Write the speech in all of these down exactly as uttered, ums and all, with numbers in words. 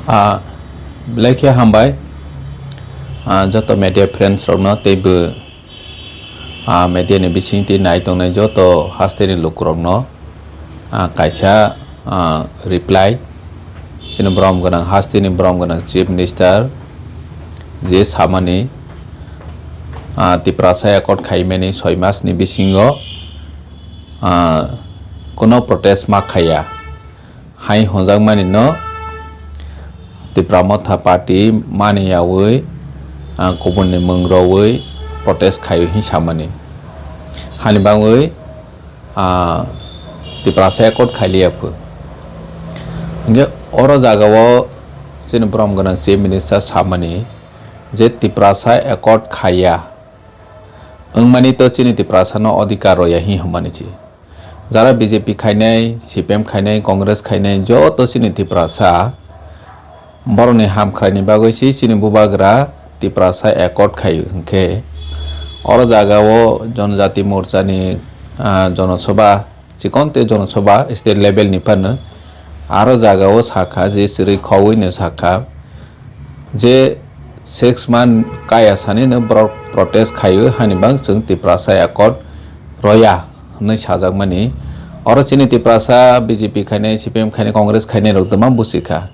Ah, belai khe hambai, ah, joto media friends rokno teibo, ah, media ni bisingtwi nai tongnai joto hasteni lukurokno, ah, kaisa, ah, reply chini borom gwnang, hasteni borom gwnang Chief Minister je samani, ah, Tiprasa accord khaimani soi mas ni bisingo, ah, kono protest ma khaiya. Hai hwnjakmani no Tipra Motha Party mani yaui, ah, kubunni mwng roui protest khai hwnwi samani. Hani bagwi, ah, Tiprasa accord khailiya phu. Hingke oro jagao chini borom gwnang Chief Minister samani je Tiprasa accord khaiya wngmani to chini Tiprasa no adhikar roya hi hwnmani chi. Jara B J P khainai, C P M khainai, Congress khainai, joto chini Tiprasa borokni hamkhraini bagwi se chini bubagra Tiprasa accord khai hwnkhe, oro jagao Jonojati Morchani, ah, Jonosabha, chikon tei Jonosabha state level ni phano aro jagao sakha je chwrwi khogwino sakha, je six month kaya sanino borok protest khaio, hani bang chwng Tiprasa accord roya hwnwi sajakmani. Oro chini Tiprasa B J P khainai, C P M khainai, Congress khainai rok dwma busi kha.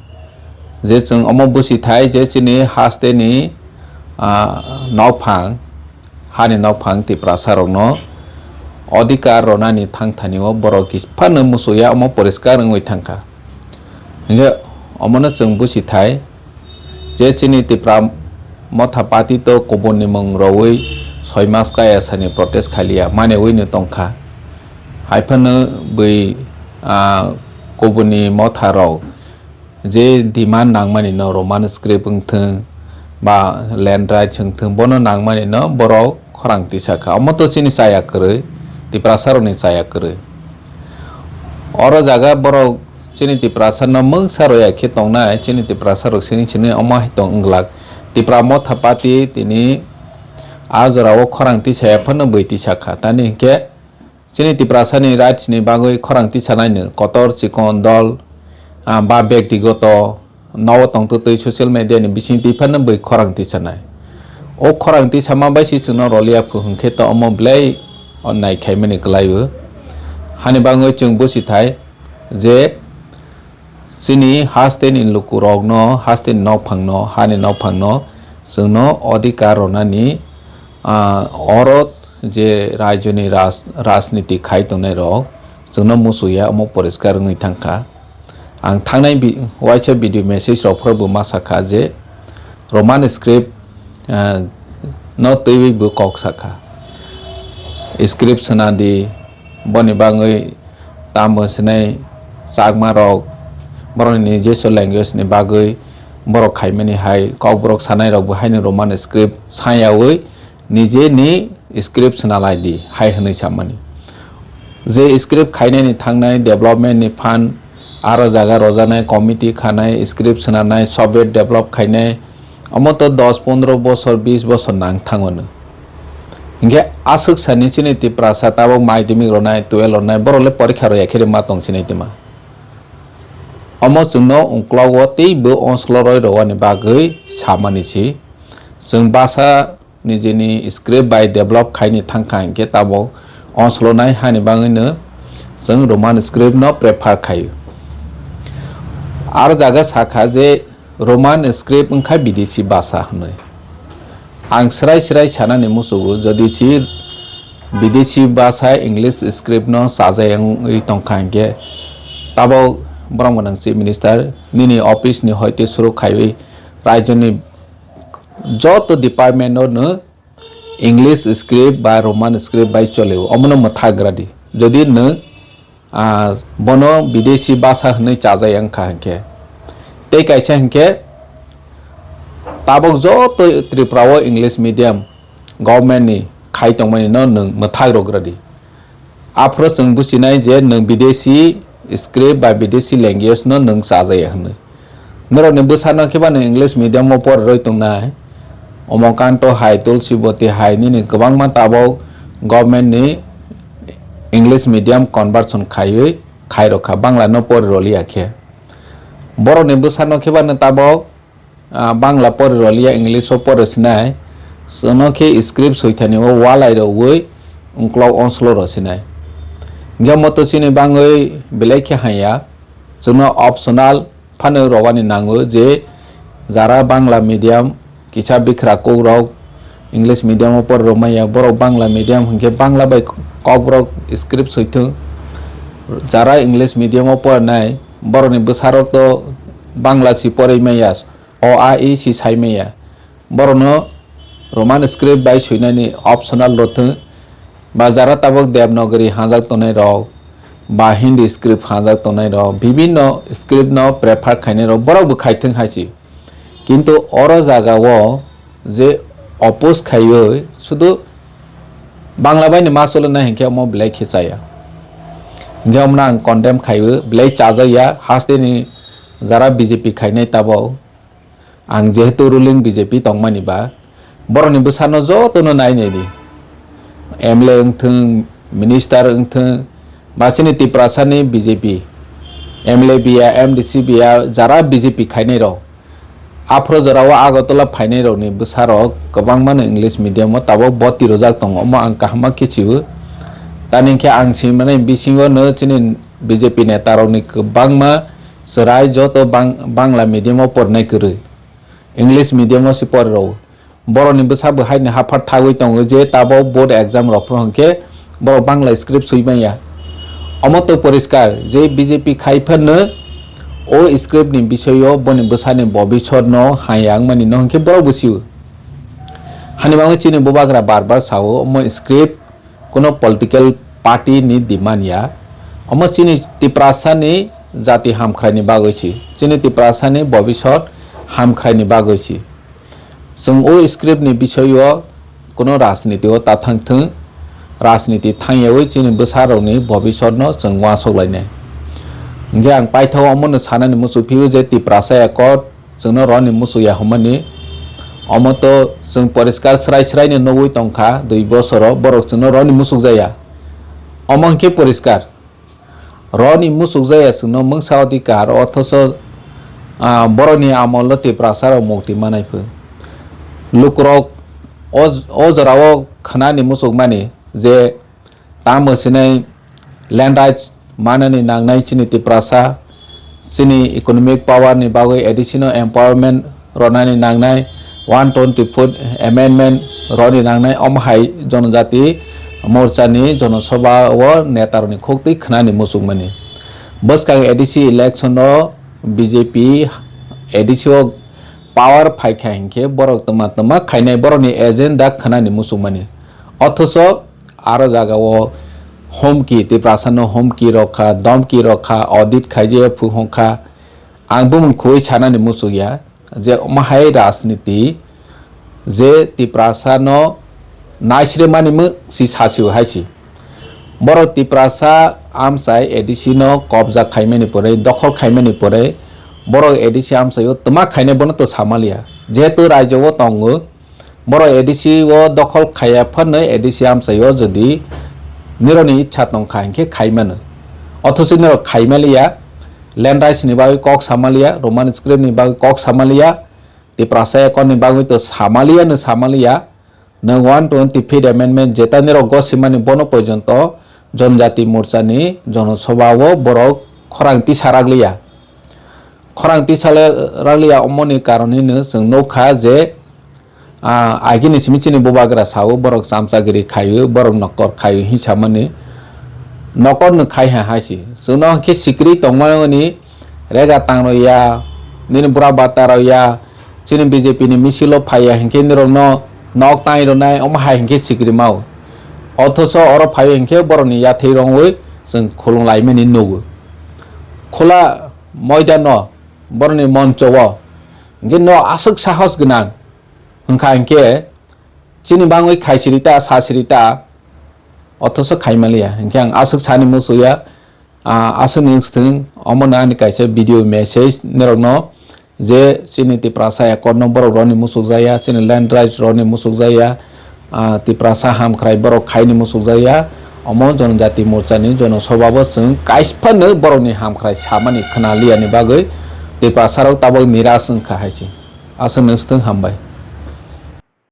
Je chwng omo busi thai je chini hasteni, ah, nokphang, hani nokphang Tiprasa rokno adhikar ronani thangthani o borok phano musuya omo poriskar wngwi thangkha. Hingke omono chwng busi thai je chini Tipra Motha Party to kubunni mwng roui soi mas kaya sani protest khailia mane uino tongkha. Hai phano bui, ah, kubunni motha rok je demand nangmani no Roman script wngthwng ba land rights wngthwng bono nangmani no borok khorang tisa kha. Omo to chini chaya kwrwi, Tiprasa rokni chaya kwrwi. Oro jaga borok chini Tiprasa no mungsa roya khe tongnai, chini Tiprasa rok sini sini omo hai tong wng glak. Tipra Motha Party tini a jorao khorang tisaya phano bui tisa kha. Tani hinkhe chini Tiprasa ni rights ni bagwi khorang tisanai no kotor chikon dol, ah, ba bektigoto nogo tongtwtwi social media ni bisingtwi phano bui khorang tisanai. O khorang tisama bai se chwngno rolia phu hwnkhe to omo belai onnai khaimani kwlaibo. Hani bagwi chwng busi thai je chini hasteni lukurokno, hasteni nokphangno, hani nokphangno chwngno adhikar ronani, ah, oro je rajyoni raj-, rajniti khai tongnai rok chwngno musuya omo poriskar wngwi thangkha. Ang thangnai bi-, waisa video message rok phoro bo ma sakha je Roman script, ah, no twiwi bo kok sakha. Script swnadi, boni bagwi tamo swnai Chakma rok, borokni jesu language ni bagwi borok khaimani hai Kokborok sanai rok bo haino Roman script sayawi nijeni script swnalai di hai hwnwi samani. Je script khainani thangnai development ni phan aro jaga rojanai committee khanai script swnanai software develop khainai omo to dos pondro bosor bis bosor nang thango no. Hinkhe aswk sani chini Tiprasa tabok madhyamik ronai twelve ronai borok le porikha roya khe ma tong sinai tima. Omo chwngno ungklogo teibo onslo roi rwani bagwi samani si. Chwng basa nijini script bai develop khaini thangkha hinkhe tabok onslonai hani bagwino chwng Roman script no prefer khaio. Aro jaga sakha je Roman script wngkha bidesi basa hwnwi. Ang srai srai sanani muchugo, jodi si bidesi basa English script no chajai wngwi tongkha hinkhe tabok borom gwnang chief minister nini office ni hoite suru khaiwi raijoni joto department no no English script ba Roman script bai cholio, omono mwthak gra di. Jodi nwng, ah, bono bidesi basa hwnwi chajai wngkha hinkhe, tei kaisa hinkhe tabok joto Tripura o English medium government ni khai tongmani no nwng mwthak rok gra di. Aphuru chwng buchinai je nwng bidesi script ba bidesi language no nwng chajaya hwnwi. Norokni bwsano khe bano English medium o pori rwi tongnai. Omokanto hai, Tulsi Boti hai nini kwbangma tabok government ni English medium conversion khaiwi khairokha, Bangla no pori roliya khe. Borokni bwsano khe bano tabok, ah, Bangla pori roliya, English o pori sinai. Chwngno khe script soithani o walai rogwi uklok onslo ro sinai. Hingke omo to chini bangwi belai khe hanya. Chwngno optional phano rogani nango je jara Bangla medium kisa bikra kok rok English medium o pori rok maya, borok Bangla medium hinkhe Bangla bai kok rok script soithwng. Jara English medium o porinai borokni bwsarok to Bangla si pori maya, o a e si sai maya. Borokno Roman script bai swinani optional rwthwng, ba jara tabok Devanagari hanjak tongnai rok, ba Hindi script hanjak tongnai rok, bibinno script no prefer khainai rok, borok bo khaithwng hai se. Kintu oro jaga o je oppose khaiwi sudu Bangla bai ni ma cholo nai hinkhe omo belai khe chaya. Hinkhe omo ang condemn khaiwi belai chajak ya, haste ni jara B J P khainai tabok. Ang jehetu ruling B J P tongmani ba, borokni bwsano jotono nai nai di. M L A wngthwng, minister wngthwng, ba chini Tiprasani B J P, M L A biya, M D C biya, jara B J P khainai rok. Aphro jorao Agartala phainai rokni bwsarok kwbangmano English medium o tabok boti rwjak tongo, omo ang kaham ma kichiwo. Tani khe ang sinmani bisingo no chini B J P neta rokni kwbangma chwrai joto bang-, Bangla medium o porinai kwrwi, English medium o se pori rwo. Borokni bwsa bo haini haphar thagwi tongo je tabok board exam rok phano hinkhe borok Bangla script swi manya. Omo to poriskar je B J P khai phano o script ni bisoyo boni bwsani bobisor no haya wngmani no hinkhe borok bo sio. Hani bagwi chini bubagra bar bar sao omo script kuno political party ni demand ya. Omo chini Tiprasa ni jati hamkhrai ni bagwi si, chini Tiprasa ni bobisot hamkhrai ni bagwi si. Chwng o script ni bisoyo kuno rajniti o ta thang thung, rajniti thang yawi chini bwsa rok ni bobisot no chwng uansuk lainai. Hinkhe ang paithak omo no sanani muchung phio je Tiprasa Accord chwngno roni muchung ya hwnmani. Omo to chwng poriskar srai srai no nugwi tongkha, dui bosoro borok chwngno roni muchung jaya. Omo hinkhe poriskar. Roni muchuk jaya chwngno mungsa odhikar, othocho, ah, borokni amolo Tiprasa rok mukti manai phu. Lukurok o, o jorao khwnani muchukmani je tamo sinai land rights manani nangnai chini Tiprasa, chini economic power ni bagwi A D C no empowerment ronani nangnai, one twenty foot amendment roni nangnai, omo hai Jonojati Morcha ni Jonosobha o neta rokni khuk twi khwnani muchungmani. Bwskang A D C election o B J P A D C o power phaikha hinkhe borok twma twma khainai borokni agenda khwnani muchungmani. Othocho aro jaga o homki, Tiprasa no homki rokha, domki rokha, audit khaijaya phu hongkha. Ang bumung khoi sanani muchukya je omo hai rajniti je Tiprasa no naisre mani mung si sasio hai si. Borok Tiprasa amchai A D C no kobja khaimani pore, dokhol khaimani pore, borok A D C amchai o twma khainai bono to samaliya. Jehetu raijo o tongo, borok A D C o dokhol khaiya phano A D C amchai o jodi nirokni ichha tongkha hinkhe khaimano. Othocho nirok khaimaliya, land rights ni bagwi kok samaliya, Roman script ni bagwi kok samaliya, Tiprasa Accord ni bagwi to samaliya no samaliya. Nwng one twenty fifth amendment jeta nirok gosimani bono porjonto Jonojati Morcha ni Jonosobha o borok khorang tisa rakliya. Khorang tisa le-, rakliya omoni karon hino chwng nukha je, ah, agini simi chini bubagra sao borok chamchagiri khaio, borok nokor khaio hinsamani nokor no khai ha hai si. Chwngno khe sikri tongmani rega tang rw ya, nini bura bata rw ya, chini B J P ni misil o phai ya hinkhe nirokno nok tai rwnai omo hai hinkhe sikri mao. Othocho oro phai hinkhe borokni yathai rongwi chwng khulung laimani nugo. Khula moida no borokni moncho o hinkhe no aswk sahos gwnang wngkha hinkhe chini bangwi khai siri ta, sa siri ta, othocho khai maliya. Hinkhe ang aswk sani muchukya, ah, aswk ni wngthwng, omo no ani kaisa video message nirokno je chini Tiprasa Accord no borok roni muchukjaya, chini land rights roni muchukjaya, ah, Tiprasa hamkhrai borok khaini muchukjaya, omo Jonojati Morcha ni Jonosobha bo chwng kaisa phano borokni hamkhrai samani khwnaliya ni bagwi Tiprasarok tabok niras wngkha hai se. Aswk nwng swtwng hambai.